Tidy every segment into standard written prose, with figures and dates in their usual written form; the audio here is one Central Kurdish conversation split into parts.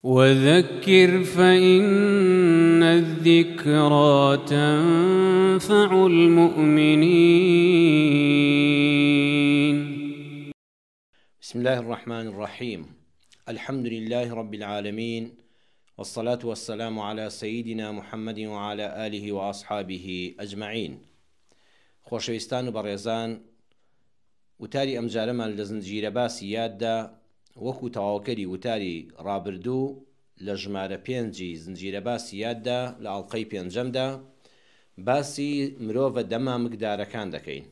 وذکر فإن الذکری تنفع المؤمنین. بسم الله الرحمن الرحیم الحمد لله رب العالمین والصلاة والسلام على سيدنا محمد وعلى آله وأصحابه أجمعین خۆشەویستان و بەڕێزان وتاری ئەمجارەمان لە زنجیرە باسی یاددا وەکو تەواوکەری وتاری ڕابردوو لە ژمارە پێنجی زنجیرە باسی یاددا لە ئەڵقەی پێنجەمدا باسی مرۆڤە دەمامکدارەکان دەکەین.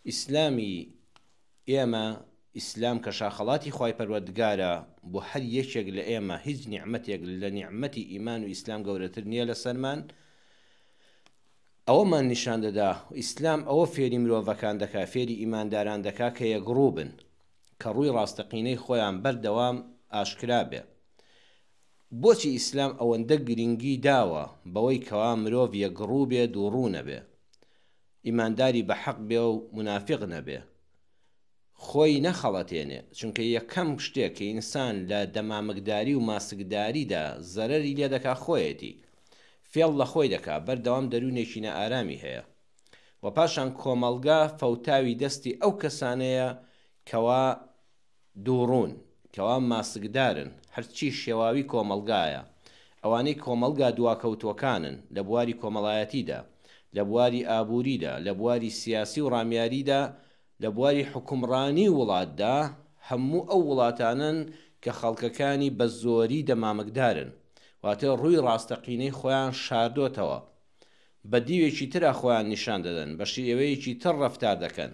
ئیسلامی ئێمە، ئیسلام کە شاخەڵاتی خوای پەروەردگارە بۆ هەر یەکێک لە ئێمە هیچ نیعمەتێک لە نیعمەتی ئیمان و ئیسلام گەورەتر نییە لەسەرمان، ئەوەمان نیشان دەدا ئیسلام ئەوە فێری مرۆڤەکان دەکا، فێری ئیمانداران دەکا کە یەکڕوو بن، کە ڕووی ڕاستەقینەی خۆیان بەردەوام ئاشکرا بێ. بۆچی ئیسلام ئەوەندە گرینگی داوە بەوەی کەوا مرۆڤ یەکڕوو بێ دووڕوو نەبێ؟ ئیمانداری بە حەق بێ و مونافیق نەبێ؟ خۆی نەخەڵەتێنێ، چونکە یەکەم شتێک کە ئینسان لە دەمامکداری و ماسکداریدا زەرەری لێ دەکا خۆیەتی، فێڵ لە خۆی دەکا، بەردەوام دەروونێکی نائارامی هەیە و پاشان کۆمەڵگا فەوتاوی دەستی ئەو کەسانەیە کەوا دووڕوون، کەوا ماسکدارن، هەرچی شێواوی کۆمەڵگایە، ئەوانەی کۆمەڵگا دواکەوتووەکانن لە بواری کۆمەڵایەتیدا، لە بواری ئابووریدا، لە بواری سیاسی و ڕامیاریدا، لە بواری حوکمڕانی وڵاتدا هەموو ئەو وڵاتانەن کە خەڵکەکانی بە زۆری دەمامکدارن، واتە ڕووی ڕاستەقینەی خۆیان شاردۆتەوە، بە دیوێکی ترا خۆیان نیشان دەدەن، بە شێوەیەکی تر ڕەفتار دەکەن.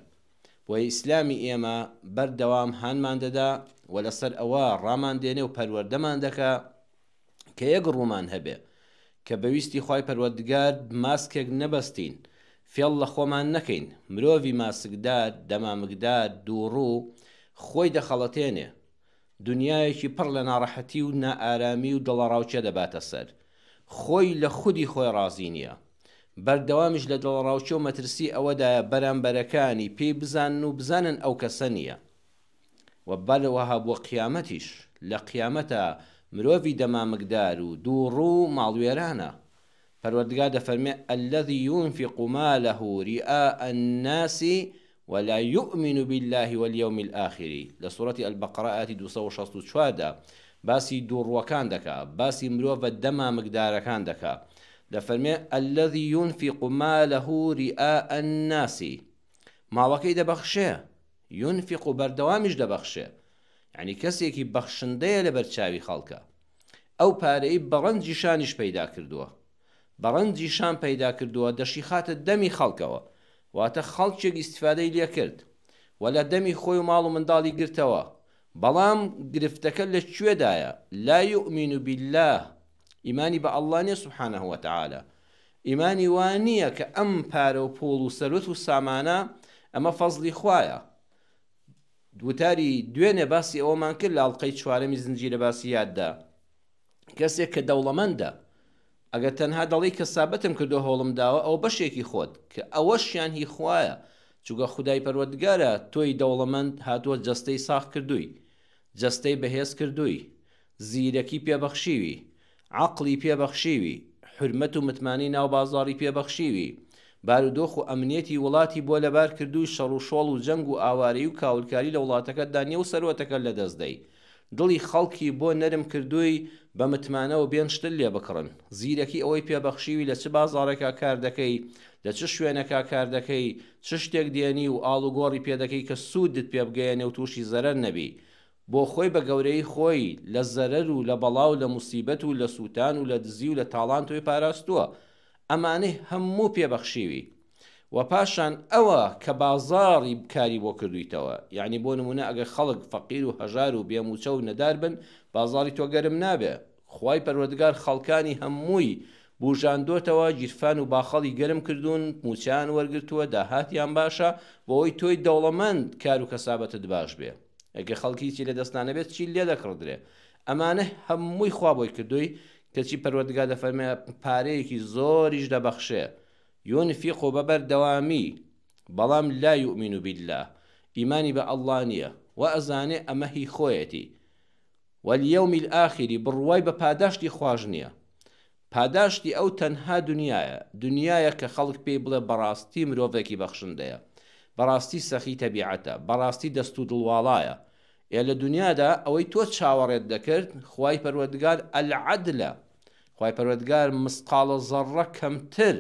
بۆیە ئیسلامی ئێمە بەردەوام هانمان دەدا و لەسەر ئەوە ڕامان دێنێ و پەروەردەمان دەکا کە یەک ڕوومان هەبێ، کە بە ویستی خوای پەروەردگار ماسکێک نەبەستین، فێڵ لە خۆمان نەکەین، مرۆڤی ماسکدار، دەمامکدار، دووڕوو، خۆی دەخەڵەتێنێ، دونیایەکی پڕ لە ناڕەحەتی و نائارامی و دڵەڕاوکێ دەباتە سەر، خۆی لە خودی خۆی ڕازی نییە، بەردەوامیش لە دڵەڕاوکێ و مەترسی ئەوەدایە بەرامبەرەکانی پێی بزانن و بزانن ئەو کەسە نییە. وە بەروەها بۆ قیامەتیش، لە قیامەتا مرۆڤی دەمامکدار و دووڕوو ماڵوێرانە. پەروەردگار دەفەرمێ، الذی ینفق مالە رئاء الناس ولا یؤمن باللە والیوم الآخر، لە سورەتی البقرە ئایەتی 264 دا باسی دووڕووەکان دەکا، باسی مرۆڤە دەمامکدارەکان دەکا، دەفەرمێ، الذی ینفق مالە رئاء الناس، ماڵەکەی دەبەخشێ، ینفق بەردەوامیش دەبەخشێ یەعنی کەسێکی بەخشندەیە لەبەر چاوی خەڵکە ئەو پارەی بە ڕەنجی شانیش پەیدا کردووە بە ڕەنجی شان پەیدا کردووە دەشیخاتە دەمی خەڵکەوە واتە خەڵکێک ئیستفادەی لێ کرد و لە دەمی خۆی و ماڵ و منداڵی گرتەوە بەڵام گرفتەکە لە کوێدایە لا یؤمن بالله ئیمانی بە اللە نیە سبحانه وتعالی ئیمانی وا نییە کە ئەم پارە و پوڵ و سەروەت و سامانە ئەمە فەزڵی خوایە. وتاری دوێنێ باسی ئەوەمان کرد لە ئەڵقەی چوارەمی زنجیرە باسی یاددا کەسێک کە دەوڵەمەندە ئەگەر تەنها دەڵێی کەسابەتم کردو هەوڵم داوە ئەوە بەشێکی خۆت کە ئەوەشیان هی خوایە چونکە خودای پەروەردگارە تۆی دەوڵەمەند هاتووە جەستەی ساغ کردووی جەستەی بەهێز کردووی زیرەکی پێ بەخشیوی، عەقڵی پێ بەخشیوی، حورمەت و متمانەی ناو بازاڕی پێ بەخشیوی، بارودۆخ و ئەمنیەتی وڵاتی بۆ لەبار کردووی، شەڕوشۆڵ و جەنگ و ئاوارەیی و کاولکاری لە وڵاتەکەتدا نیە و سەروەتەکەت لە دەست دەی، دڵی خەڵکی بۆ نەرم کردووی بە متمانەوە بێن شتت لێ بکڕن، زیرەکی ئەوەی پێ بەخشیوی لە چ بازاڕێکا کار دەکەی، لە چ شوێنەکا کار دەکەی، چ شتێک دێنی و ئاڵوگۆڕی پێ دەکەی کە سوودت پێ بگەیەنێ و تووشی زەرەر نەبی، بۆ خۆی بە گەورەیی خۆی لە زەرەر و لە بەڵا و لە موسیبەت و لە سووتان و لە دزی و لە تاڵان تۆی پاراستووە ئەمانەی هەموو پێ بەخشیوی وە پاشان ئەوە کە بازاڕی کاری بۆ کردوویتەوە یەعنی بۆ نموونە ئەگەر خەڵک فەقیر و هەژار و بێ مووچە و نەدار بن بازاڕی تۆ گەرم نابێ خوای پەروەردگار خەڵکانی هەمووی بوژاندۆتەوە گیرفان و باخەڵی گەرم کردوون مووچەیان وەرگرتووە داهاتیان باشە بۆ ئەوەی تۆی دەوڵەمەند کار و کەسابەتت باش بێ. ئەگەر خەڵک هیچی لە دەستنا نەبێت چی لێ دەکڕدرێ ئەمانە هەمووی خوا بۆی کردووی کەچی پەروەردگار دەفەرمێ پارەیەکی زۆریش دەبەخشێ ينفق بە بەردەوامی بەڵام لا يؤمن بالله ئیمانی بە ئەڵڵا نییە و ئەزانێ ئەمە هی خۆیەتی. والیوم الاخر بڕوای بە پاداشتی خواش نیە. پاداشتی ئەو تەنها دونیایە، دونیایە کە خەڵک پێی بڵێ بەڕاستی مرۆڤێکی بەخشندەیە، بەڕاستی سەخی تەبیعەتە، بەڕاستی دەست و دڵ واڵایە. ئێ لە دونیادا ئەوەی تۆ چاوەڕێت دەکرد، خوای پەروەردگار العدلە، خوای پەروەردگار مسقاڵە زەڕڕە کەمتر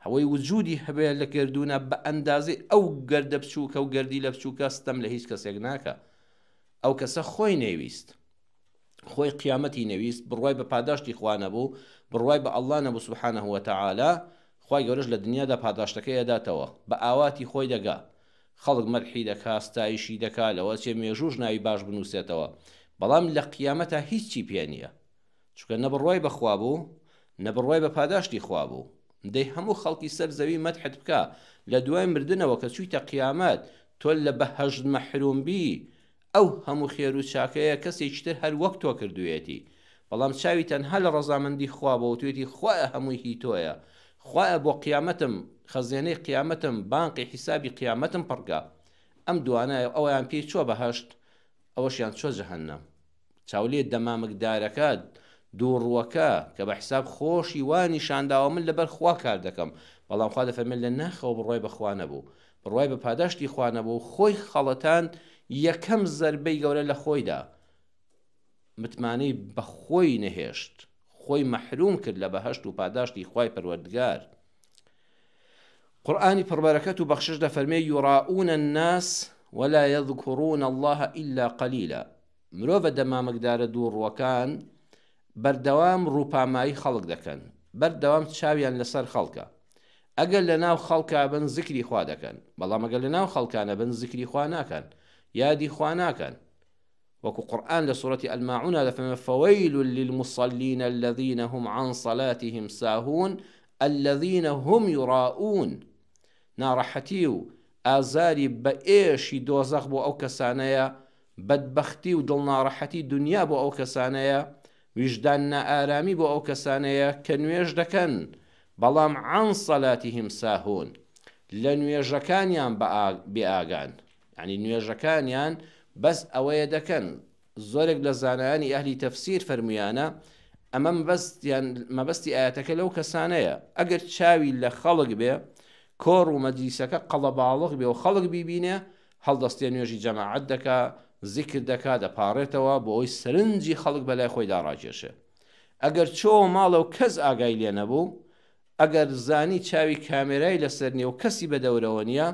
ئەوەی وجودی هەبێ لە گەردوونا بە ئەندازەی ئەو گەردە بچووکە و گەردیلە بچووکە ستەم لە هیچ کەسێک ناکا. ئەو کەسە خۆی نەیویست. خۆی قیامەتی نەویست، بڕوای بە پاداشتی خوا نەبوو، بڕوای بە اللە نەبوو سبحانە وتعالی، خوای گەورەش لە دنیادا پاداشتەکەی ئەداتەوە، بە ئاواتی خۆی دەگا، خەڵک مەدحی دەکا، ستایشی دەکا، لەوە ئەچێ مێژووش ناوی باش بنووسێتەوە، بەڵام لە قیامەتا هیچی پێ نییە، چونکە نە بڕوای بە خوا بوو، نە بڕوای بە پاداشتی خوا بوو. دەی هەموو خەڵکی سەر زەوی مەدحت بکا، لە دوای مردنەوە کە چوویتە قیامەت، تۆ لە بەهەشت مەحروم بی، ئەو هەموو خێر و چاکەیە کەسێکی تر هەر وەک تۆ کردوویەتی بەڵام چاوی تەنها لە ڕەزامەندی خوا بووە وتویەتی خوایە هەمووی هی تۆیە خوایە بۆ قیامەتم خەزێنەی قیامەتم بانقی حیسابی قیامەتم پڕکە ئەم دوانە ئەویان پێی چوە بەهەشت ئەوەشیان چوە جەهەنەم. چاولێ دەمامک دارەکە دووڕوەکە کە بە حساب خۆشی وا نیشانداوە من لەبەر خوا کار دەکەم بەڵام خوا دەفەرمێت لە ناخەوە بڕوای بە خوا نەبوو بڕوای بە پاداشتی خوا نەبوو خۆی خەڵەتاند یەکەم زەربەی گەورە لە خۆیدا متمانەی بە خۆی نەهێشت خۆی مەحروم کرد لە بەهەشت و پاداشتی خوای پەروەردگار قورئانی پڕبەرەکەت و بەخشش دەفەرمێ یراؤون الناس ولا یذکرون اللە الا قلیلا مرۆڤە دەمامکدارە دووڕووەکان بەردەوام ڕووپامایی خەڵک دەکەن، بەردەوام چاویان لەسەر خەڵکە. ئەگەر لەناو خەڵکا بن زیکری خوا دەکەن، بەڵام ئەگەر لەناو خەڵکا نەبن زیکری خوا ناکەن، یادی خوا ناکەن. وەکو قورئان لە سورەتی الماعونا دەفەرموێ فویل للمصلین الذین هم عن صلاتهم ساهون الذین هم یراؤون ناڕەحەتی و ئازاری بە ئێشی دۆزەخ بۆ ئەو کەسانەیە بەدبەختی و دڵناڕەحەتی دونیا بۆ ئەو کەسانەیە، ویژدان نائارامی بۆ ئەو کەسانەیە کە نوێژ دەکەن، بەڵام عن صلاتهم ساهون لە نوێژەکانیان بێئاگان، یەعنی نوێژەکانیان بەس ئەوەیە دەکەن، زۆرێک لە زانایانی ئەهلی تەفسیر فەرموویانە ئەمە مەبەستیان مەبەستی ئایەتەکە لەو کەسانەیە ئەگەر چاوی لە خەڵک بێ کۆڕ و مەجلیسەکە قەڵەباڵغ بێ و خەڵک بیبینێ هەڵدەستێ نوێژی جەماعەت دەکا، زیکر دەکا، دەپاڕێتەوە بۆ ئەوەی سەرنجی خەڵک بەلای خۆیدا ڕاکێشێ. ئەگەر چۆوە ماڵێ و کەس ئاگای لێ نەبوو، ئەگەر زانی چاوی کامێرای لەسەر نییە و کەسی بە دەورەوە نییە،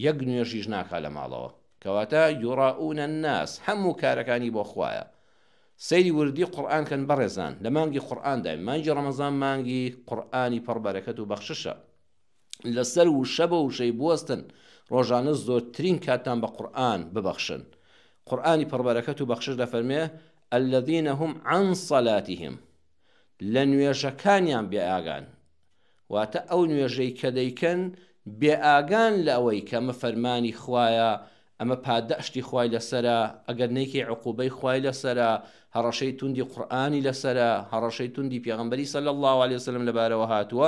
یەک نوێژیش ناکا لە ماڵەوە. کەواتە یراؤون الناس هەموو کارەکانی بۆ خوایە. سەیری وردی قورئان کەن بەڕێزان، لە مانگی قورئانداین، مانگی ڕەمەزان مانگی قورئانی پڕ بەرەکەت و بەخششە. لەسەر وشە بە وشەی بوەستن، ڕۆژانە زۆرترین کاتتان بە قورئان ببەخشن. قورئانی پڕبەرەکەت و بەخشش دەفەرموێ، الذین هم عن صلاتهم، لە نوێژەکانیان بێئاگان، واتە ئەو نوێژەی کە دەیکەن بێئاگان لە ئەوەی کە ئەمە فەرمانی خوایە، ئەمە پاداشتی خوای لەسەرە، ئەگەر نەیکەی عقوبەی خوای لەسەرە، هەڕەشەی توندی قورئانی لەسەرە، هەڕەشەی توندی پێغەمبەری صلی اللە علیە وسلم لەبارەوە هاتووە،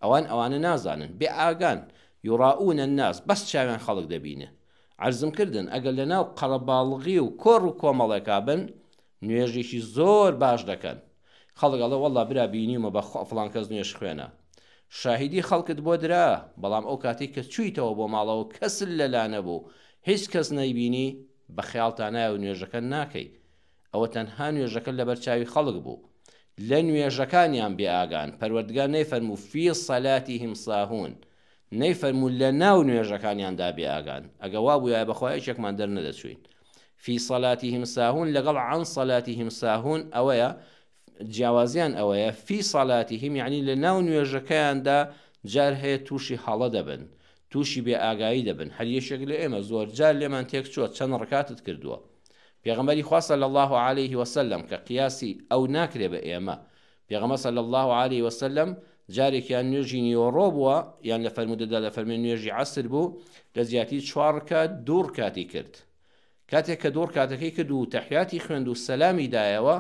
ئەوان ئەوانە نازانن، بێ ئاگان، یراؤون الناس، بەس چاویان خەڵک دەبینێ. عەرزم کردن ئەگەر لەناو قەرەباڵغی و کۆڕ و کۆمەڵێکا بن، نوێژێکی زۆر باش دەکەن خەڵک ئەڵێ وەڵا برا بینیومە بەخوا فڵان کەس نوێژ خوێنە شاهیدی خەڵکت بۆ درا بەڵام ئەو کاتەی کە چوویتەوە بۆ ماڵەوە کەست لەلا نەبوو هیچ کەس نەیبینی بە خەیاڵتا نایە و نوێژەکە ناکەی ئەوە تەنها نوێژەکە لەبەر چاوی خەڵک بوو لە نوێژەکانیان بێ ئاگان پەروەردگار نەیفەرموو فی صلاتهم ساهون نەیفەرموو لە ناو نوێژەکانیاندا بێ ئاگان ئەگە وابوویایە بەخوا یەکێکمان دەرنەدەچووین فی صلاتهم ساهون لەگەڵ عن صلاتهم ساهون ئەوەیە جیاوازیان ئەوەیە فی صلاتهم یعنی لە ناو نوێژەکەیاندا جار هەیە تووشی هەڵە دەبن تووشی بێ ئاگایی دەبن هەر یەکێک لە ئێمە زۆر جار لێمان تێک چووە چەند ڕکاتت کردووە پێغەمبەری خوا صلی الله علیه وسلم کە قیاسی ئەو ناکرێ بە ئێمە پێغەمبەر صلی اللە علیە وسلم جارێکیان نوێژی نیوەڕۆ بووە یان لە فەرموودەدا دەفەرموێ نوێژی عەسر بوو لە جیاتی چوار ڕکات دوو ڕکاتی کرد کاتێک کە دوو ڕکاتەکەی کرد و تەحیاتی خوێند و سەلامی دایەوە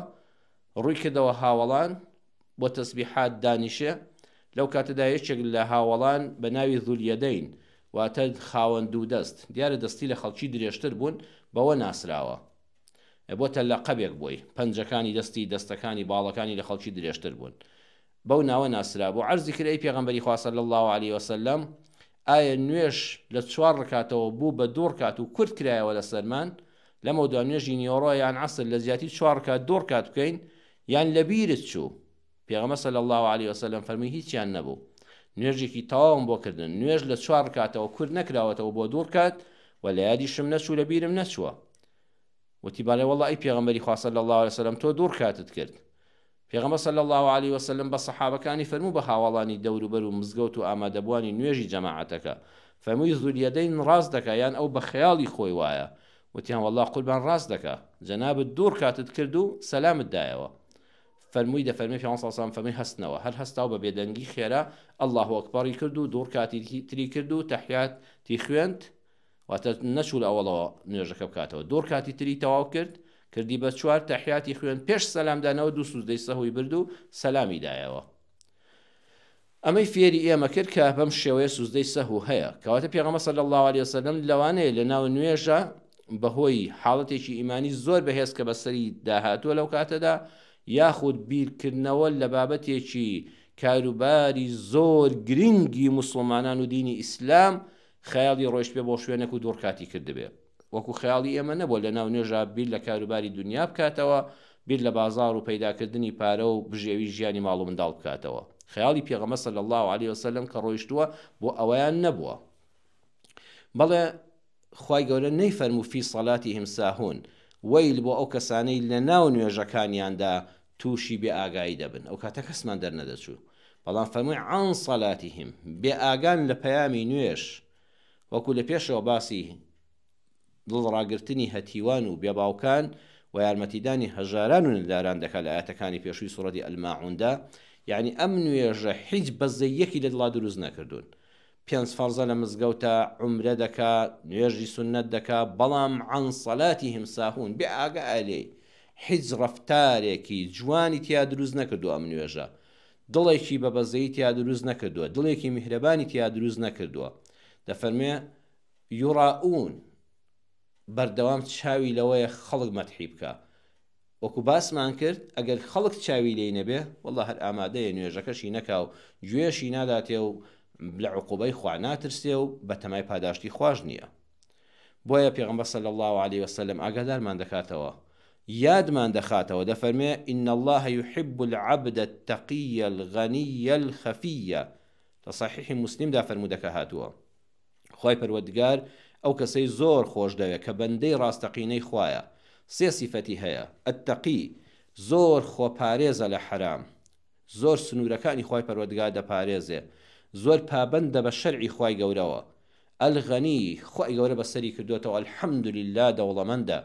ڕووی کردەوە هاوەڵان بۆ تەسبیحات دانیشێ لەو کاتەدا یەکێک لە هاوەڵان بە ناوی ذولیەدەین واتە خاوەن دوو دەست دیارە دەستی لە خەڵکی درێژتر بوون بەوە ناسراوە. بۆتە لەقەبێک بۆی، پەنجەکانی دەستی، دەستەکانی، باڵەکانی لە خەڵکی درێژتر بوون. بەو ناوە ناسرابوو. عەرزی کرد، ئەی پێغەمبەری خوا صلی اللە علیە وسلم، ئایا نوێژ لە چوار ڕکاتەوە بوو بە دوو ڕکات و کورت کرایەوە لەسەرمان؟ لەمەودوا نوێژی نیوەڕۆ یان عەسر لە جیاتی چوار ڕکات دوو ڕکات بکەین، یان لەبیرت چوو؟ پێغەمبەر صلی اللە علیە وسلم فەرمووی، هیچیان نەبوو. نوێژێکی تەواوم بۆ کردن. نوێژ لە چوار ڕکاتەوە کورت نەکراوەتەوە بۆ دوو ڕکات و لە یادیشم نەچوو لەبیرم نەچووە. وتی، بەڵێ وەڵڵا ئەی پێغەمبەری خوا صلی اللە علیە وسلم تۆ دوو ڕکاتت کرد. پێغەمبەر صلی اللە علیە وسلم بە سەحابەکانی فەرموو بە هاواڵانی دەوروبەر و مزگەوت و ئامادەبووانی نوێژی جەماعەتەکە فەرمووی ذولیەدەین ڕاست دەکا یان ئەو بە خەیاڵی خۆی وایە؟ وتیان وەڵڵا قوربان ڕاست دەکا جەنابت دوو ڕکاتت کرد و سەلامت دایەوە. فەرمووی دەفەرمێ پێغەمبەر صلی اللە علیە وسلم فەرمووی هەستنەوە هەر هەستا و بە بێدەنگی خێرا اللە اکبری کرد و دوو ڕکاتی تری کرد و تەحیاتی خوێند واتە نەچوو لە ئەوەڵەوە نوێژەکە بکاتەوە دوو ڕکاتی تری تەواو کرد کردی بە چوار تەحیاتی خوێند پێش سەلام دانەوە دوو سوجدەی سەهوی برد و سەلامی دایەوە ئەمەی فێری ئێمە کرد کە بەم شێوەیە سوجدەی سەهو هەیە کەواتە پێغەمبەر صلی الله علیه وسلم لەوانەیە لە ناو نوێژە بەهۆی حاڵەتێکی ئیمانی زۆر بەهێز کە بەسەری داهاتووە لەو کاتەدا یاخود بیرکردنەوە لە بابەتێکی کاروباری زۆر گرنگی موسڵمانان و دینی ئیسلام خەیاڵی ڕۆیشتبێ بۆ شوێنێک و دووڕکاتی کردبێ. وەکو خەیاڵی ئێمە نەبووە لە ناو نوێژا بیر لە کاروباری دونیا بکاتەوە، بیر لە بازاڕ و پەیداکردنی پارە و بژێوی ژیانی ماڵ و منداڵ بکاتەوە. خەیاڵی پێغەمبەر صلی اللە علیە وسلم کە ڕۆیشتووە بۆ ئەوەیان نەبووە. بەڵێ خوای گەورە نەیفەرموو فی صلاتهم ساهون، وەیل بۆ ئەو کەسانەی لە ناو نوێژەکانیاندا تووشی بێ ئاگایی دەبن، ئەو کاتە کەسمان دەرنەدەچوو، بەڵام فەرمووی عن صلاتهم، بێ ئاگان لە پەیامی نوێژ، وەکو لە پێشەوە باسی دڵ ڕاگرتنی هەتیوان و بێ باوکان و یارمەتیدانی هەژاران و نەداران دەکات لە ئایەتەکانی پێشووی سوڕەتی الماعوندا، یەعنی ئەم نوێژە هیچ بەزەییەکی لە دڵا دروست نەکردوون، پێنج فەرزە لە مزگەوتە، عومرە دەکا، نوێژی سوننەت دەکا، بەڵام عن صلاتهم ساهون، بێ ئاگایە لێی، هیچ ڕەفتارێکی جوانی تیا دروست نەکردووە ئەم نوێژە، دڵێکی بە بەزەیی تیا دروست نەکردووە، دڵێکی میهرەبانی تیا دروست نەکردووە، دەفەرموێ، یراؤون، بەردەوام چاوی لەوەیە خەڵک مەدحی بکا، وەکو باسمان کرد ئەگەر خەڵک چاوی لێی نەبێ وەڵا هەر ئامادەیە نوێژەکەشی نەکا و گوێشی ناداتێ و لە عقوبەی خوا ناترسێ و بەتەمای پاداشتی خواش نییە. بۆیە پێغەمبەر صلی اللە علیە وسلم ئاگادارمان دەکاتەوە یادمان دەخاتەوە دەفەرمێ ان اللە یحب العبد التقی الغنی الخفی لە صحیح مسلمدا فەرموودەکە هاتووە خوای پەروەردگار ئەو کەسەی زۆر خۆش دەوێ کە بەندەی ڕاستەقینەی خوایە سێ سیفەتی هەیە، التقی، زۆر خۆپارێزە لە حەرام، زۆر سنوورەکانی خوای پەروەردگار دەپارێزێ، زۆر پابەندە بە شەرعی خوای گەورەوە، الغنی، خوای گەورە بەسەری کردۆتەوە الحمدللە دەوڵەمەندە،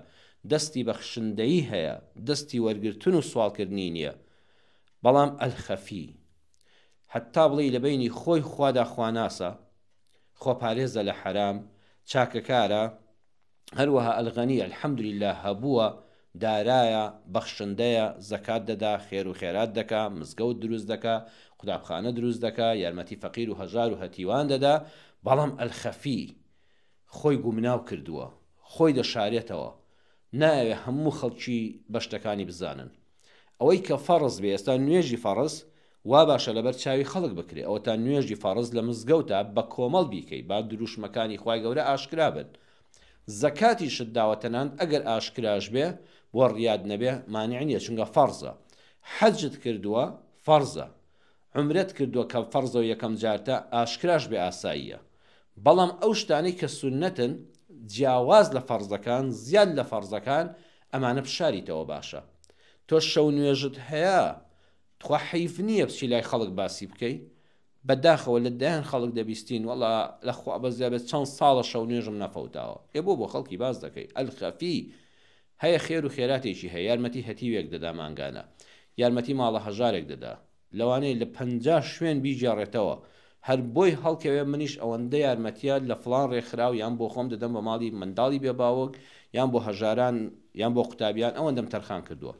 دەستی بەخشندەیی هەیە، دەستی وەرگرتن و سواڵکردنی نییە، بەڵام الخفی، هەتا بڵێی لە بەینی خۆی خوادا خواناسە، خۆپارێزە لە حەرام، چاکەکارە، هەروەها الغنی الحمدللە هەبووە، دارایە، بەخشندەیە، زەکات دەدا، خێر و خێرات دەکا، مزگەوت دروست دەکا، قوتابخانە دروست دەکا، یارمەتی فەقیر و هەژار و هەتیوان دەدا، بەڵام الخفی خۆی گومناو کردووە، خۆی دەشارێتەوە، نایەوێ هەموو خەڵکی بە شتەکانی بزانن. ئەوەی کە فەڕز بێ، ئێستا نوێژی فەڕز وا باشە لەبەر چاوی خەڵک بکرێ، ئەوەتا نوێژی فەڕز لە مزگەوتا بە کۆمەڵ بیکەی، با دروشمەکانی خوای گەورە ئاشکرا بن. زەکاتیشت داوە تەنانت ئەگەر ئاشکراش بێ بۆ ڕیات نەبێ مانع نیە چونکە فەڕزە. حەجت کردووە فەڕزە. عومرەت کردووە کە فەڕزە و یەکەم جارتە ئاشکراش بێ ئاساییە. بەڵام ئەو شتانەی کە سوننەتن جیاواز لە فەڕزەکان زیاد لە فەڕزەکان ئەمانە بشاریتەوە باشە. تۆ شەو نوێژت هەیە تخوا حەیف نییە بچی لای خەڵک باسی بکەی؟ بە داخەوە لە دەیان خەڵک دەبیستین وەڵا لە خوا بەزیا بێت چەند ساڵە شەو نوێژم نەفەوتاوە. ئێ بۆ بۆ خەڵکی باس دەکەی؟ الخفی هەیە خێر و خێراتێکی هەیە یارمەتی هەتیوێک دەدا مانگانە یارمەتی ماڵە هەژارێک دەدا لەوانەیە لە 50 شوێن بیگێڕێتەوە هەر بۆی هەڵکەوێ منیش ئەوەندە یارمەتیە لە فڵان ڕێکخراو یان بۆ خۆم دەدەم بە ماڵی منداڵی بێ باوک یان بۆ هەژاران یان بۆ قوتابیان ئەوەندەم تەرخان کردووە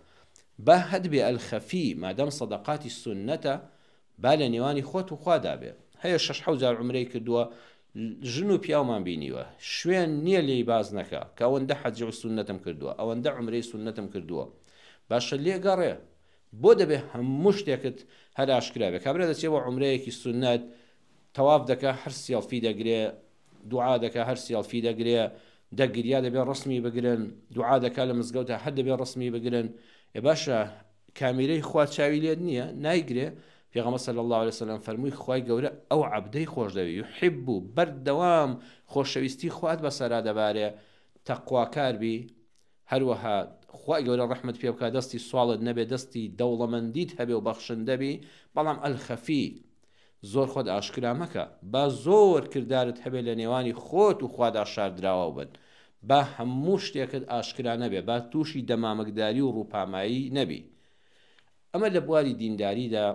با هەتبێ الخفی مادام سەدەقاتی سوننەتە با لە نێوانی خۆت و خوادا بێ هەیە شەش حەوت جار عومرەی کردووە. ژن و پیاومان بینیوە شوێن نییە لێی باس نەکا کە ئەوەندە حەجی و سوننەتم کردووە ئەوەندە عومرەی سوننەتم کردووە باشە لێگەڕێ بۆ دەبێ هەموو شتێکت هەر ئاشکرا بێ کابرا دەچێ بۆ عومرەیەکی سوننەت تەواف دەکا هەر سێڵفی دەگرێ دوعا دەکا هەر سێڵفی دەگرێ دەگریا دەبێ ڕسمی بگرن دوعا دەکا لە مزگەوتە هەر دەبێ ڕسمی بگرن ئێ باشە کامیرەی خوا چاوی لێت نییە نایگرێ پێغەمبەر صلی اللە علیە وسلم فەرمووی خوای گەورە ئەو عەبدەی خۆش دەوێ یحب بەردەوام خۆشەویستی خوات بەسەرا دەبارێ تەقواکار بی هەروەها خوای گەورە ڕەحمت پێ بکا دەستی سواڵت نەبێ دەستی دەوڵەمەندیت هەبێ و بەخشندە بی بەڵام الخفی زۆر خۆت ئاشکرا مەکە با زۆر کردارت هەبێ لە نێوانی خۆت و خوادا شاردراوە بن با هەموو شتێکت ئاشکرا نەبێ با تووشی دەمامکداری و ڕووپامایی نەبی ئەمە لە بواری دینداریدا،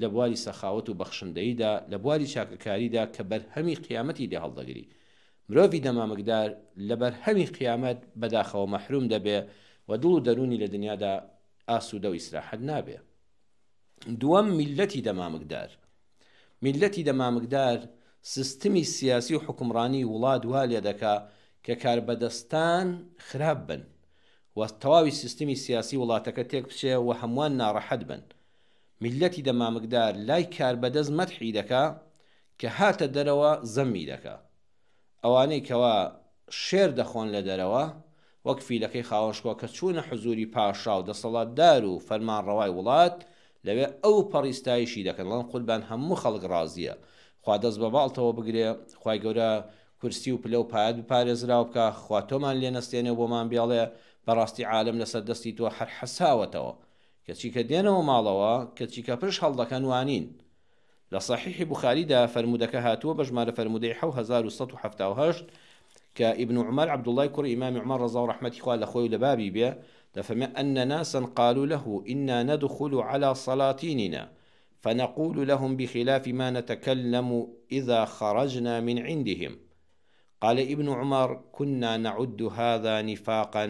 لە بواری سەخاوەت و بەخشندەییدا، لە بواری چاکەکاریدا کە بەرهەمی قیامەتی لێ هەڵدەگری. مرۆڤی دەمامکدار لە بەرهەمی قیامەت بەداخەوە مەحروم دەبێ و دڵ و دەروونی لە دنیادا ئاسوودە و ئیسراحەت نابێ. دووەم، میللەتی دەمامکدار. میللەتی دەمامکدار سیستمی سیاسی و حوکمڕانی وڵات وا لێدەکا کە کاربەدەستان خراپ بن و تەواوی سیستمی سیاسی وڵاتەکە تێک بچێ و هەمووان ناڕەحەت بن. میللەتی دەمامکدار لای کاربەدەست مەدحی دەکا، کە هاتە دەرەوە زەمی دەکا. ئەوانەی کەوا شێر دەخۆن لە دەرەوە، وەک فیلەکەی خاوەن شکۆ کە چوونە حزووری پاشا و دەسەڵاتدار و فەرمانڕەوای وڵات، لەوێ ئەو پەڕی ستایشی دەکەن، دەڵێن قوربان هەموو خەڵک ڕازییە. خوا دەست بە باڵتەوە بگرێ، خوای گەورە کورسی و پلە و پایەت بپارێزراو بکا، خوا تۆمان لێ نەستێنێ و بۆمان بێڵێ، بەڕاستی عالەم لەسەر دەستی تۆ هەر حەساوەتەوە. کەچی کە دێنەوە ماڵەوە، کەچی کە پشت هەڵدەکەن وانین. لە سەحیحی بوخاریدا فەرموودەکە هاتووە بە ژمارە فەرموودەی 7178 کە ئیبن عومەر عەبدوڵڵای کوڕی ئیمامی عومەر ڕەزا و ڕەحمەتی خوا لە خۆی و لە بابی بێ دەفەرمێ أن ناسا قالوا له إنا ندخل على سلاطيننا فنقول لهم بخلاف ما نتكلم إذا خرجنا من عندهم قال ابن عمر كنا نعد هذا نفاقا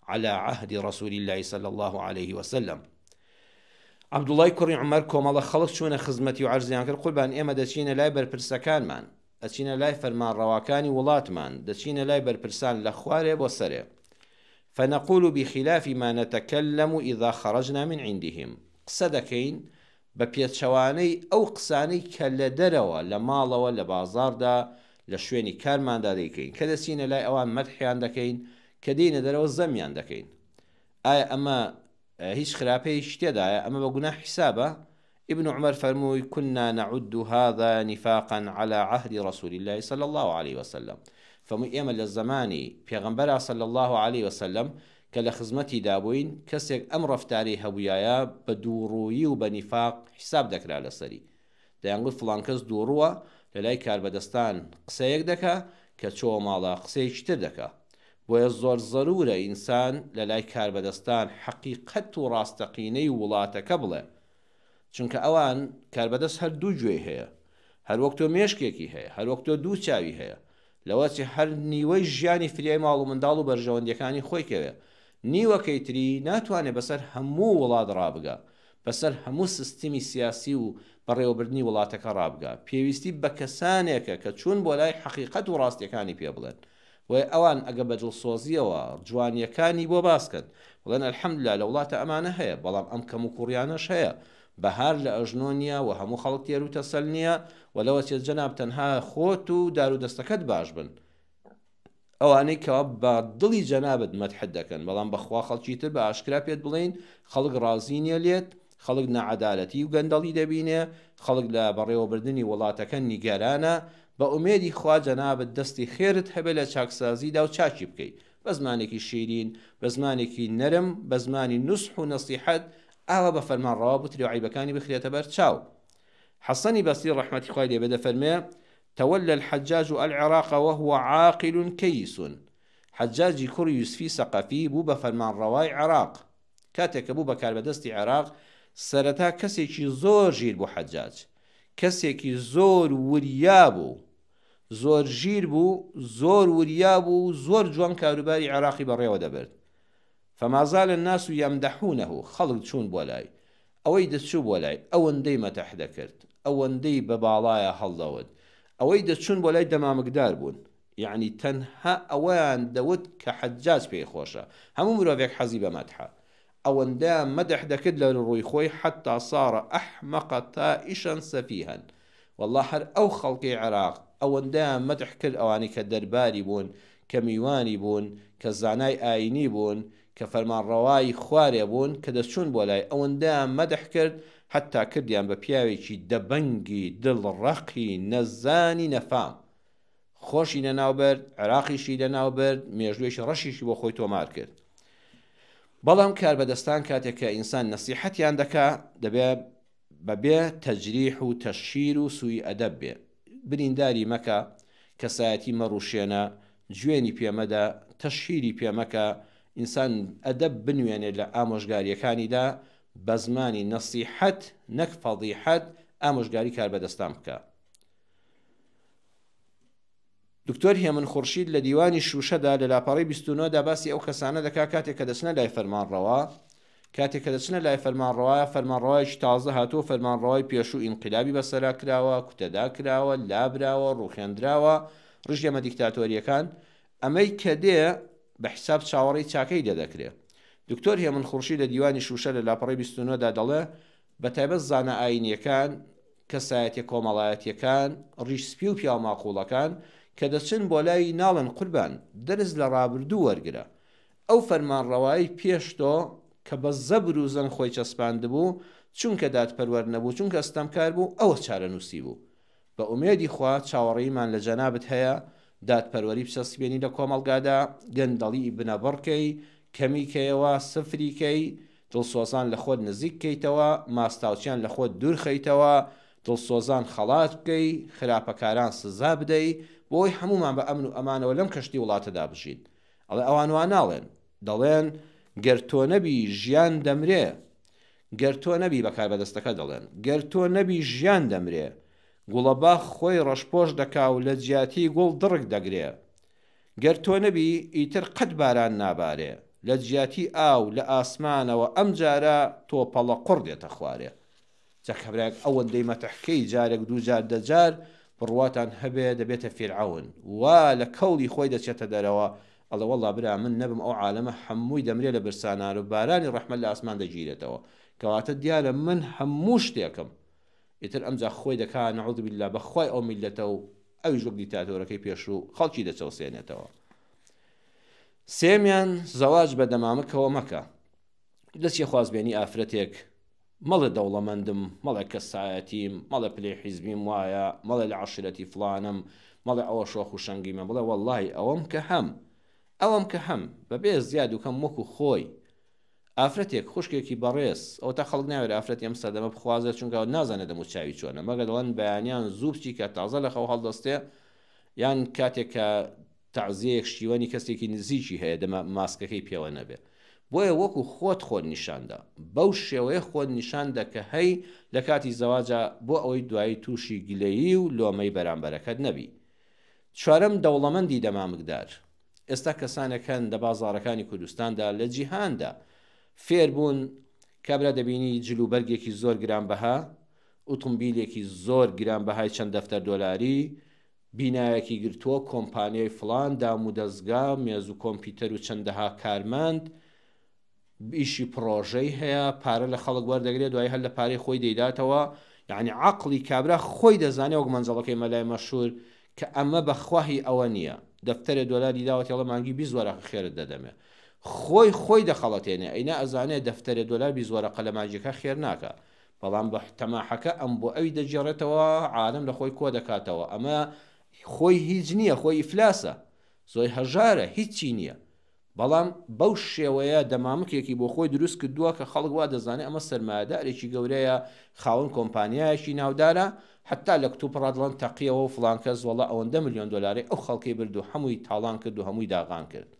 على عهد رسول الله صلى الله عليه وسلم عەبدوڵای کوڕی عومەر کۆمەڵە خەڵک چوونە خزمەتی و عەرزیان کرد قوربان ئێمە دەچینە لای بەرپرسەکانمان ئەچینە لای فەرمانڕەواکانی وڵاتمان دەچینە لای بەرپرسان لە خوارێ بۆ سەرێ فنقول بخلاف ما نتكلم إذا خرجنا من عندهم قسە دەکەین بە پێچەوانەی ئەو قسانەی کە لە دەرەوە، لە ماڵەوە، لە بازاڕدا، لە شوێنی کارماندا دەیکەین. کە دەچینە لای ئەوان مەدحیان دەکەین، کە دێینە دەرەوە زەمیان دەکەین. ئایا ئەمە هیچ خراپەیەکی تێدایە؟ ئەمە بە گوناه حیسابە؟ ئیبن عومەر فەرمووی، كنا نعد هذا نفاقا على عهد رسول الله صلى الله عليه وسلم. فەرمووی ئێمە لە زەمانی پێغەمبەرا صلی اللە علیە وسلم کە لە خزمەتیدا بووین کەسێک ئەم ڕەفتارەی هەبوویایە بە دووڕوویی و بە نیفاق حیساب دەکرا لەسەری. دەیانگوت فڵان کەس دووڕووە، لە لای کاربەدەستان قسەیەک دەکا، کە چۆوە ماڵە قسەیەکی تر دەکا. بۆیە زۆر زەروورە ئینسان لە لای کاربەدەستان حەقیقەت و ڕاستەقینەی وڵاتەکە بڵێ. چونکە ئەوان، کاربەدەست هەر دوو گوێی هەیە، هەر وەک تۆ مێشکێکی هەیە، هەر وەک تۆ دوو چاوی هەیە، لەوەچێ هەر نیوەی ژیانی فریای ماڵ و منداڵ و بەرژەوەندیەکانی خۆی کەوێ، نیوەکەی تری ناتوانێ بەسەر هەموو وڵات ڕابگا، بەسەر هەموو سستمی سیاسی و بەڕێوەبردنی وڵاتەکە ڕابگا، پێویستی بە کەسانێکە کە چوون بۆ لای حەقیقەت و ڕاستیەکانی پێ بڵێن. بۆیە ئەوان ئەگە بە دڵسۆزیەوە جوانیەکانی بۆ باس کەن، بڵێن الحمدللە لە وڵاتە ئەمانە هەیە، بەڵام ئەم کەموکوڕیانەش هەیە، بەهار لە ئەژنۆ نیە و هەموو خەڵک تێر و تەسەل نیە و لەوەچێ جەناب تەنها خۆت و دارو دەستەکەت باش بن ئەوانەی کەوا بە دڵی جەنابت مەدحت دەکەن بەڵام بەخوا خەڵکی تر بە ئاشکرا پێت بڵێین خەڵک ڕازی نیە لێت خەڵک ناعەدالەتی و گەندەڵی دەبینێ خەڵک لە بەڕێوەبردنی وڵاتەکە نیگەرانە بە ئومێدی خوا جەنابت دەستی خێرت هەبێ لە چاکسازیدا و چاکی بکەی بە زمانێکی شیرین بە زمانێکی نەرم بە زمانی نوسح و نەسیحەت ئاوا بە فەرمانڕەوا بوترێ و عەیبەکانی بخرێتە بەر چاو. حەسەنی بەسری ڕەحمەتی خوای لێ بێ دەفەرموێ، تولى الحجاج العراق وهو عاقل کیس، حەجاجی کوڕی یوسفی سەقەفی بوو بە فەرمانڕەوای عێراق. کاتێک کە بوو بە کاربەدەستی عێراق، سەرەتا کەسێکی زۆر ژیر بوو حەجاج، کەسێکی زۆر وریا بوو، زۆر ژیر بوو، زۆر وریا بوو و زۆر جوان کاروباری عێراقی بەڕێوە دەبرد. فما زال الناس یمدحونه، خەڵک چوون بۆ لای، ئەوەی دەچوو بۆ لای، ئەوەندەی مەتح دەکرد، ئەوەندەی بە باڵایا هەڵدەوت، ئەوەی دەچوون بۆ لای دەمامکدار بوون یەعنی تەنها ئەوەیان دەوت کە حەجاج پێی خۆشە هەموو مرۆڤێک حەزی بە مەدحە ئەوەندەیان مەدح دەکرد لە ڕووی خۆی حتی صار احمق طائشا سفیها واللە هەر ئەو خەڵکەی عێراق ئەوەندەیان مەدح کرد ئەوانەی کە دەرباری بوون کە میوانی بوون کە زانای ئاینی بوون کە فەرمانڕەوای خوارێ بوون کە دەچوون بۆ لای ئەوەندەیان مەدح کرد حەتا کردیان بە پیاوێکی دەبەنگی دڵ ڕەقی نەزانی نەفام خۆشی لەناو برد عێراقیشی لەناو برد مێژوویەکی ڕەشیشی بۆ خۆی تۆمار کرد بەڵام کاربەدەستان کاتێک کە ئینسان نەسیحەتیان دەکا دەبێ بەبێ تەجریح و تەشهیر و سوئی ئەدەب بێ. برینداری مەکە، کەسایەتی مەڕوشێنە، جوێنی پێ مەدە، تەشهیری پێ مەکە، ئینسان ئەدەب بنوێنێ لە ئامۆژگاریەکانیدا، بە زمانی نەسیحەت نەک فەزیحەت ئامۆژگاری کاربەدەستان بکە. دکتۆر هێمن خورشید لە دیوانی شوشەدا لە لاپەڕەی 29 دا باسی ئەو کەسانە دەکا کاتێک کە دەچنە لای فەرمانڕەوا کاتێک کە دەچنە لای فەرمانڕەوا فەرمانڕەوایەکی تازە هاتووە فەرمانڕەوای پێشوو ئینقلابی بەسەرا کراوە کوتەدا کراوە لابراوە ڕوخێندراوە ڕژێمە دیکتاتۆریەکان ئەمەی کە دێ بە حیساب چاوەڕێی چاکەی لێ دەکرێ دکتۆر هێمن خورشید لە دیوانی شوشە لە لاپەڕەی 29 دا دەڵێ بەتایبەت زانا ئایینییەکان، کەسایەتیە کۆمەڵایەتیەکان، ڕیش سپی و پیاو ماقوڵەکان کە دەچن بۆ لای ناڵێن قوربان دەرس لە ڕابردوو وەرگرە. ئەو فەرمانڕەوایەی پێش تۆ کە بە زەبر و زەنگ خۆی چەسپاندبوو، چونکە دادپەروەر نەبوو، چونکە ستەمکار بوو، ئەوە چارەنووسی بوو. بە ئومێدی خوا چاوەڕێیمان لە جەنابت هەیە دادپەروەری بچەسپێنی لە کۆمەڵگادا، گەندەڵی بنەبڕ کەی، کەمی کەیەوە، سفری کەی، دڵسۆزان لە خۆت نزیک کەیتەوە، ماستاوچیان لە خۆت دوور خەیتەوە، دڵسۆزان خەڵات بکەی، خراپەکاران سزا بدەی، بۆ ئەوەی هەموومان بە ئەمن و ئەمانەوە لەم کەشتی وڵاتەدا بژین. ئەڵێ ئەوان وا ناڵێن. دەڵێن گەر تۆ نەبی ژیان دەمرێ. گەر تۆ نەبی بە کاربەدەستەکە دەڵێن گەر تۆ نەبی ژیان دەمرێ. گوڵەباخ خۆی ڕەشپۆش دەکا و لە جیاتی گوڵ دڕک دەگرێ. گەر تۆ نەبی ئیتر قەت باران نابارێ. لە جیاتی ئاو لە ئاسمانەوە ئەمجارە تۆپەڵە قوڕ دێتە خوارێ. جا کابرایەک ئەوەندەی مەتح کەی جارێک دووجار دەجار بڕواتان هەبێ دەبێتە فیرعەون وا لە کەوڵی خۆی دەچێتە دەرەوە ئەڵێ وەڵا برا من نەبم ئەو عالەمە هەمووی دەمرێ لە برسانان و بارانی ڕەحمەت لە ئاسمان دەگیرێتەوە کەواتە دیارە من هەموو شتێکم ئیتر ئەمجا خۆی دەکا نعوذ باللە بە خوای ئەو میللەتە و ئەویش وەک دیکتاتۆرەکەی پێشوو خەڵکی دەچەوسێنێتەوە. سێمیان زەواج بە دەمامکەوە مەکە دەچیە خوازبێنی ئافرەتێک مەڵێ دەوڵەمەندم، مەڵێ کەسایەتیم، مەڵێ پلەی حیزبیم وایە، مەڵێ لە عەشیرەتی فڵانم، مەڵێ ئەوە شۆخ و شەنگیمە، بڵێ وەڵڵاهی ئەوەم کە هەم، ئەوەم کە هەم، بەبێ زیاد و کەم وەکو خۆی. ئافرەتێک، خوشکێکی بەڕێز، ئەوەتا خەڵک ناوێرێ ئافرەتی ئەم سەردەمە بخوازێت چونکە نازانێ دەموچاوی چۆنە، مەگەر دەڵێن بەیانیان زوو بچی کە تازە لە خەو هەڵدەستێ، یان کاتێک کە تەعزیەیەک شتیوانی کەسێکی نزیکی هەیە دەما ماسکەکەی پێوە نەبێ بۆیە وەکو خۆت خۆت نیشاندە بەو شێوەیە خۆت نیشاندە کە هەی لە کاتی زەواجا بۆ ئەوەی دوایی توشی گلەیی و لۆمەی بەرامبەرەکەت نەبی چوارەم دەوڵەمەندی دەمامکدار ئێستا کەسانێک هەن لە بازاڕەکانی کوردستاندا لە جیهاندا فێربوون کابرا دەبینی جل و بەرگێکی زۆر گرانبەها ئوتومبیلێکی زۆر گرانبەهای چەند دەفتەر دۆلاری بینایەکی گرتووە، کۆمپانیای فڵان، دامودەزگا، مێز و کۆمپیوتەر و چەندەها کارمەند، ئیشی پڕۆژەی هەیە، پارە لە خەڵک وەردەگرێت، دوایی هەر لە پارەی خۆی دەیداتەوە، یەعنی عەقڵی کابرا خۆی دەزانێ وەک مەنجەڵەکەی مەلای مەشهور کە ئەمە بە خوا هی ئەوە نییە، دەفتەرێ دۆلاری داوەتێ ئەڵێ مانگی 20 وەرەقە خێرت دەدەمێ. خۆی خۆی دەخەڵەتێنێ، ئەینا ئەزانێ دەفتەرێ دۆلار 20 وەرەقە لە مانگێکا خێر ناکا. بەڵام بە تەماحەکە ئەم بۆ ئەوی دەگێڕێتەوە عالەم لە خۆی کۆدەکاتەوە ئەمە خۆی هیچ نییە خۆی ئیفلاسە زۆی هەژارە هیچی نییە بەڵام بەو شێوەیە دەمامکێکی بۆ خۆی دروست کردووە کە خەڵک وا دەزانێت ئەمە سەرمایەدارێکی گەورەیە خاوەن کۆمپانیایەکی ناودارە حتا لە کتوپڕا دەڵێن تەقیەوە و فڵان کەس وەڵا ئەوەندە ملیۆن دۆلارەی ئەو خەڵکەی برد و هەمووی تاڵان کرد و هەمووی داغان کرد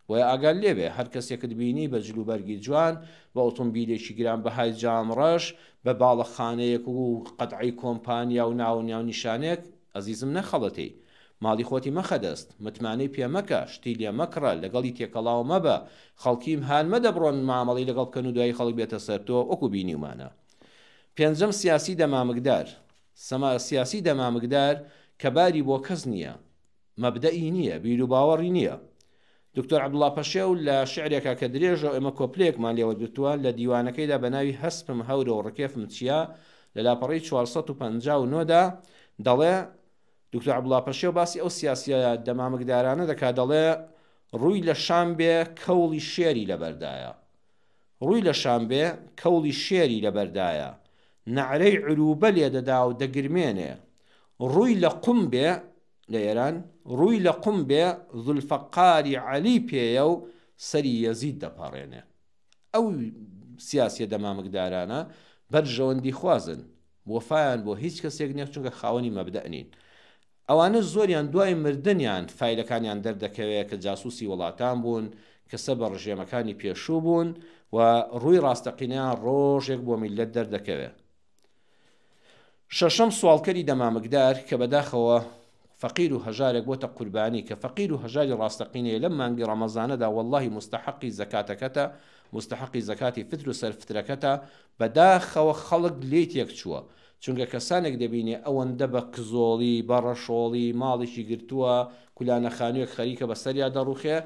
بۆیە ئاگات لێبێ هەر کەسێکت بینی بە جلوبەرگی جوان، بە ئۆتۆمبیلێکی گرانبەهای جام ڕەش، بە باڵەخانەیەک و قەتعەی کۆمپانیا و ناو و ناونیشانێک، ئەزیزم نەخەڵەتێی. ماڵی خۆتی مەخە دەست، متمانەی پێ مەکە، شتی لێ مەکڕە، لەگەڵی تێکەڵاو مەبە، خەڵکیم هان مەدە بڕۆن مامەڵەی لەگەڵ بکەن و دوایی خەڵک بێتە سەر تۆ، وەکو بینیومانە. پێنجەم سیاسی دەمامکدار. سەما سیاسی دەمامکدار کە باری بۆ کەس نییە، مەبدەئی نییە، بیروباوەڕی نییە. دکتۆر عەبدوڵا پەشێو لە شیعرێکا کە درێژە و ئێمە کۆپلەیەکمان لێ وەرگرتووە، لە دیوانەکەیدا بە ناوی هەسپم هەورە و ڕکێفم چیا لە لاپەڕەی 459 دا دەڵێ، دکتۆر عەبدوڵا پەشێو باسی ئەو سیاسییە دەمامکدارانە دەکا دەڵێ، ڕووی لە شام بێ کەوڵی شێری لەبەردایە. ڕووی لە شام بێ کەوڵی شێری لەبەردایە. نەعرەی عرووبە لێ دەدا و دەگرمێنێ. ڕووی لە قوم بێ، لە ئێران، ڕووی لە قوم بێ زولفەقاری عەلی پێیە و سەری یەزید دەپەڕێنێ. ئەو سیاسیە دەمامکدارانە بەرژەوەندیخوازن، وەفایان بۆ هیچ کەسێک نیە چونکە خاوەنی مەبدەء نین. ئەوانە زۆریان دوای مردنیان فایلەکانیان دەردەکەوێ کە جاسوسی وڵاتان بوون، کە سەر بە ڕژێمەکانی پێشوو بوون و ڕووی ڕاستەقینەیان ڕۆژێک بۆ میللەت دەردەکەوێ. شەشەم سواڵکەری دەمامکدار کە بەداخەوە فەقیر و هەژارێک بۆتە قوربانی کە فەقیر و هەژاری ڕاستەقینەیە لەم مانگی ڕەمەزانەدا وەڵڵاهی موستەحەقی زەکاتەکەتە موستەحەقی زەکاتی فتر و سەر فترەکەتە بەداخەوە خەڵک لێی تێکچووە چونکە کەسانێک دەبینێ ئەوەندە بە کزۆڵی بە ڕەشۆڵی ماڵێکی گرتووە کولانە خانوویەک خەریکە بەسەریا دەڕوخێ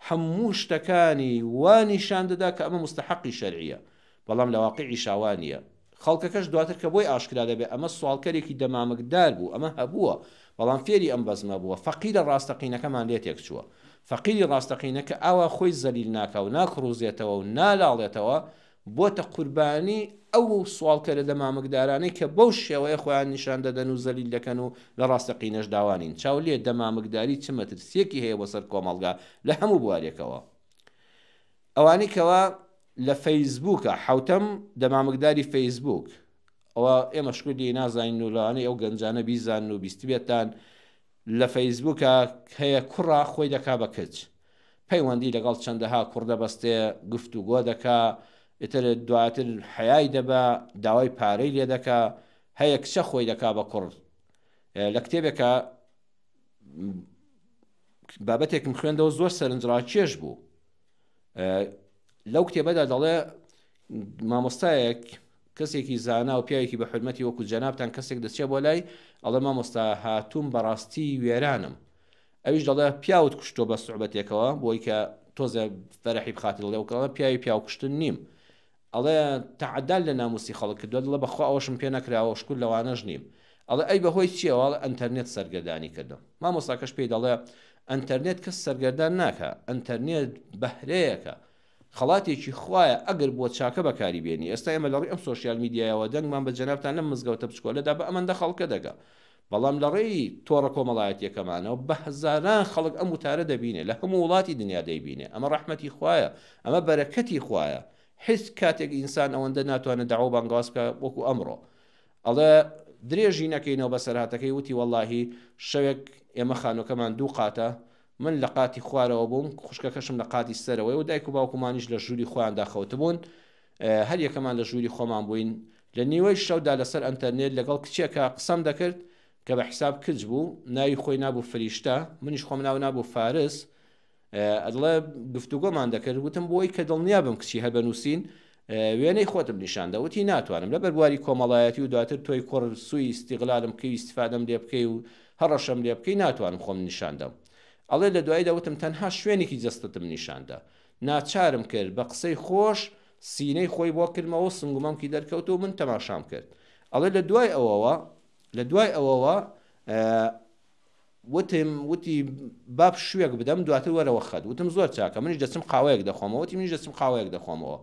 هەموو شتەکانی وا نیشان دەدا کە ئەمە موستەحەقی شەرعیە بەڵام لە واقیعیشا وا نییە. خەڵکەکەش دواتر کە بۆی ئاشکرا دەبێ ئەمە سواڵکەرێکی دەمامکدار بوو، ئەمە هەبووە، بەڵام فێری ئەم بەزمە بووە، فەقیرە ڕاستەقینەکەمان لێ تێکچووە. فەقیری ڕاستەقینە کە ئاوا خۆی زەلیل ناکا و ناکڕوزێتەوە و نالاڵێتەوە، بۆتە قوربانی ئەو سواڵکەرە دەمامکدارانەی کە بەو شێوەیە خۆیان نیشان دەدەن و زەلیل دەکەن و لە ڕاستەقینەشدا وا نین. چاو لێ دەمامکداری چ مەترسییەکی هەیە بۆ سەر کۆمەڵگا لە هەموو بوارێکەوە. ئەوانەی کەوا لە فەیسبووکە حەوتەم دەمامکداری فەیسبووک ئەوە ئێمە شکر لێی نازانین و لەوانەیە ئەو گەنجانە بیزانن و بیستبێتان لە فەیسبووکە هەیە کوڕە خۆی دەکا بە کچ پەیوەندی لەگەڵ چەندەها کوڕ دەبەستێ گفتوگۆ دەکا ئیتر دواتر حەیای دەبا داوای پارەی لێ دەکا هەیە کچە خۆی دەکا بە کوڕ لە کتێبێکە بابەتێکم خوێندەوە زۆر سەرنجڕاکێش بوو لەو کتێبەدا دەڵێ مامۆستایەک کەسێکی زانا و پیاوێکی بە حرمەتی وەکو جەنابتان کەسێک دەچێت بۆ لای ئەڵێ مامۆستا هاتووم بەڕاستی وێرانم ئەویش دەڵێ پیاوت کوشتۆ بە سوعبەتێکەوە بۆی کە تۆزە فەرحی بخاتە دەڵێ وکڵە پیاوی پیاو کوشتن نیم ئەڵێ تەعەدال لە ناموسی خەڵک کردوە دەڵێ بەخوا ئەوەشم پێ نەکراوە شکور لەوانەش نیم ئەڵێ ئەی بەهۆی چیەوە ئەڵێ ئەنتەرنێت سەرگەردانی کردم مامۆستاکەش پێی دەڵێ ئەنتەرنێت کەس سەرگەردان ناکا ئەنتەرنێت بەهرەیەکە خەڵاتێکی خوایە ئەگەر بۆ چاکە بەکاری بێنی ئێستا ئێمە لەڕێی ئەم سۆشیال میدیایەوە دەنگمان بە جەنابتان لەم مزگەوتە بچکۆلەدا بە ئەمەندە خەڵکە دەگا بەڵام لەڕێی تۆڕە کۆمەڵایەتیەکەمانەوە بە هەزاران خەڵک ئەم وتارە دەبینێ لە هەموو وڵاتی دنیا دەیبینێ ئەمە ڕەحمەتی خوایە ئەمە بەرەکەتی خوایە هیچ کاتێک ئینسان ئەوەندە ناتوانێت دەعوە و بانگەواز بکا وەکو ئەمڕۆ ئەڵێ درێژی نەکەینەوە بەسەرهاتەکەی وتی وەڵاهی شەوێک ئێمە خانوەکەمان دوو قاتە من لە قاتی خوارەوە بووم خوشکەکەشم لە قاتی سەرەوەی و دایک و باوکمانیش لە ژووری خۆیاندا خەوتبوون هەر یەکەمان لە ژووری خۆمان بووین لە نیوەی شەودا لەسەر ئەنتەرنێت لەگەڵ کچێکا قسەم دەکرد کە بە حیساب کچ بوو ناوی خۆی نابوو فریشتە منیش خۆم ناو نابوو فارس ئەدڵێ گفتوگۆمان دەکرد وتم بۆی کە دڵنیا بم کچی هەر بە نووسین وێنەی خۆتم نیشاندا وتی ناتوانم لەبەر بواری کۆمەڵایەتی و دواتر تۆی کوڕ سوی ئیستیغلالم بکەی و ئیستیفادەم لێ بکەی و هەڕەشەم لێ بکەی ناتوانم خۆم نیشاندەم ئەڵێ لە دواییدا وتم تەنها شوێنێکی جەستەتم نیشاندا ناچارم کرد بە قسەی خۆش سینەی خۆی بۆ کردمەوە و سنگ و مەمکی دەرکەوت و من تەماشام کرد ئەڵێ لە دوای ئەوەوە لە دوای ئەوەوە وتم وتی با پشوویەک بدەم دواتر وەرەوە خەت وتم زۆر چاکە منیش دەچم قاوەیەک دەخۆمەوە وتی منیش دەچم قاوەیەک دەخۆمەوە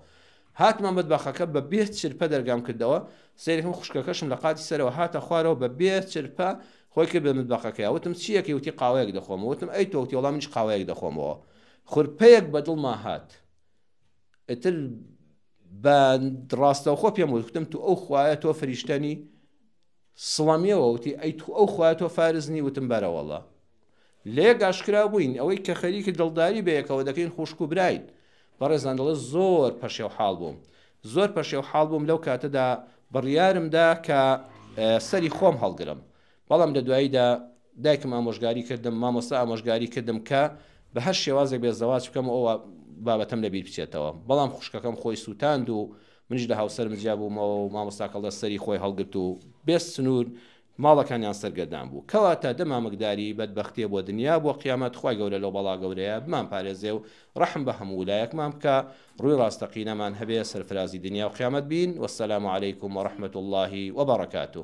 هاتمە مەتبەخەکە بە بێ چرپە دەرگام کردەوە سەیرەکەم خوشکەکەشم لە قاتی سەرەوە هاتە خوارەوە بە بێ چرپە خۆی کرد بە مەتبەخەکەیا وتم چییەکەی وتی قاوەیەک دەخۆمەوە وتم ئەی تۆ وتی وەڵا منیش قاوەیەک دەخۆمەوە خورپەیەک بە دڵما هات ئیتر بە ڕاستەوخۆ پێم وت وتم تو ئەو خوایە تۆ فریشتەنی سڵەمیەوە وتی ئەی تو ئەو خوایە تۆ فارس نی وتم بەرەوەڵا لەیەک ئاشکرا بووین ئەوەی کە خەریکە دڵداری بەیەکەوە دەکەین خوشک و براین بەڕێزان دەڵێ زۆر پەشێو حاڵ بووم زۆر پەشێو حاڵ بووم لەو کاتەدا بڕیارم دا کە سەری خۆم هەڵگرم بەڵام لە دواییدا دایکم ئامۆژگاری کردم مامۆستا ئامۆژگاری کردم کە بە هەر شێوازێک بێ زەواج بکەم و ئەو بابەتەم لەبیر بچێتەوە بەڵام خوشکەکەم خۆی سووتاند و منیش لە هاوسەرم جیا بوومەوە و مامۆستاکە لە سەری خۆی هەڵگرت و بێ سنوور ماڵەکانیان سەرگەردان بوو. کەواتە دەمامکداری بەدبەختیە بۆ دنیا بۆ قیامەت خوای گەورە لەو بەڵا گەورەیە بمان پارێزێ و ڕەحم بە هەموو لایەکمان بکا ڕووی ڕاستەقینەمان هەبێ سەرفرازی دنیا و قیامەت بین والسلام علیکم ورحمة اللە وبرکاته.